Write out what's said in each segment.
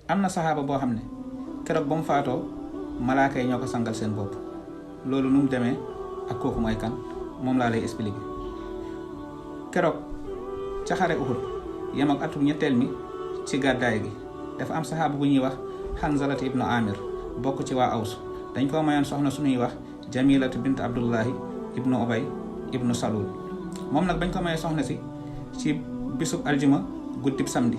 am na saxaaba boo xam ne keroog ba mu faatoo malaaka yi ñoo ko sangal seen bopp. loolu nu mu demee ak kooku mooy kan moom laa lay expliquer. keroog ca xare Uhud yem ak atum ñetteel mi ci gàddaay gi dafa am saxaaba bu ñuy wax Hanzalata ibnu Amir bokk ci waa Aws. dañ ko mayoon soxna suñuy wax Jamilatu bint Abdullahi ibnu Ubay ibnu Salul. moom nag bañ ko mayee soxna si ci bisub aljuma guddib samedi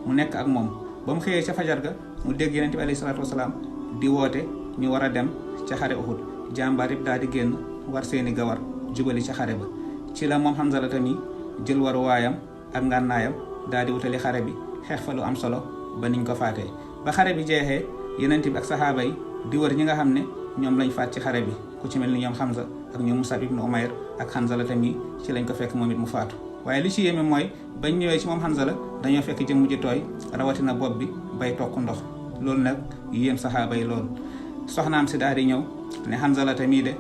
mu nekk ak moom ba mu xëyee ca fajar ga mu dégg Yonent bi alayhi salaatu wasalaam di woote ñu war a dem ca xare Uhud. jàmbaar yëpp daal di génn war seeni gawar jubali ca xare ba. ci la moom Hanzalata mi jël waru waayam ak ngànnaayam daal di wutali xare bi xeex fa lu am solo ba niñ ko faatee. ba xare bi jeexee Yonent bi ak saxaaba yi di wër ñi nga xam ne ñoom lañ faat ci xare bi ku ci mel ni ñoom Hamza ak ñoom Musab ibnu Umayr ak Hanzalata mi ci lañ ko fekk moom it mu faatu. waaye li ci yéeme mooy bañ ñëwee ci moom Hanzala dañoo fekk jëmm ji tooy rawatina bopp bi bay tokk ndox. loolu nag yéem saxaaba yi loolu. soxnaam si daal di ñëw ne Hanzalata mii de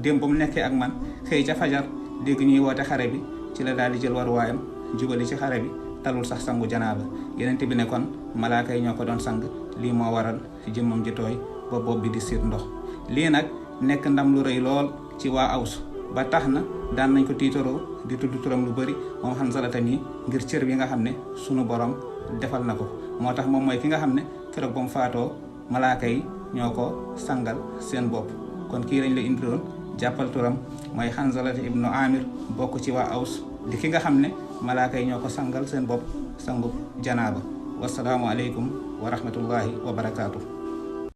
démb ba mu nekkee ak man xëy ca fajar dégg ñuy woote xare bi ci la daal di jël waruwaayam jubali ci xare bi talul sax sangu janaaba. Yonent bi ne kon malaaka yi ñoo ko doon sang lii moo waral jëmmam ji tooy ba bopp bi di siit ndox. lii nag nekk ndam lu rëy lool ci waa Aws ba tax na daan nañ ko tiitaroo di tudd turam lu bëri moom Hanzalata mi ngir cër bi nga xam ne sunu borom defal na ko. moo tax moom mooy ki nga xam ne keroog ba mu faatoo malaaka yi ñoo ko sangal seen bopp. kon kii lañ la indiloon jàppal turam mooy Hanzalata ibnu Amir bokk ci waa Aws di ki nga xam ne malaaka yi ñoo ko sangal seen bopp sangub janaaba. wasalaamu aleykum wa rahmatullahi wa barakaatu.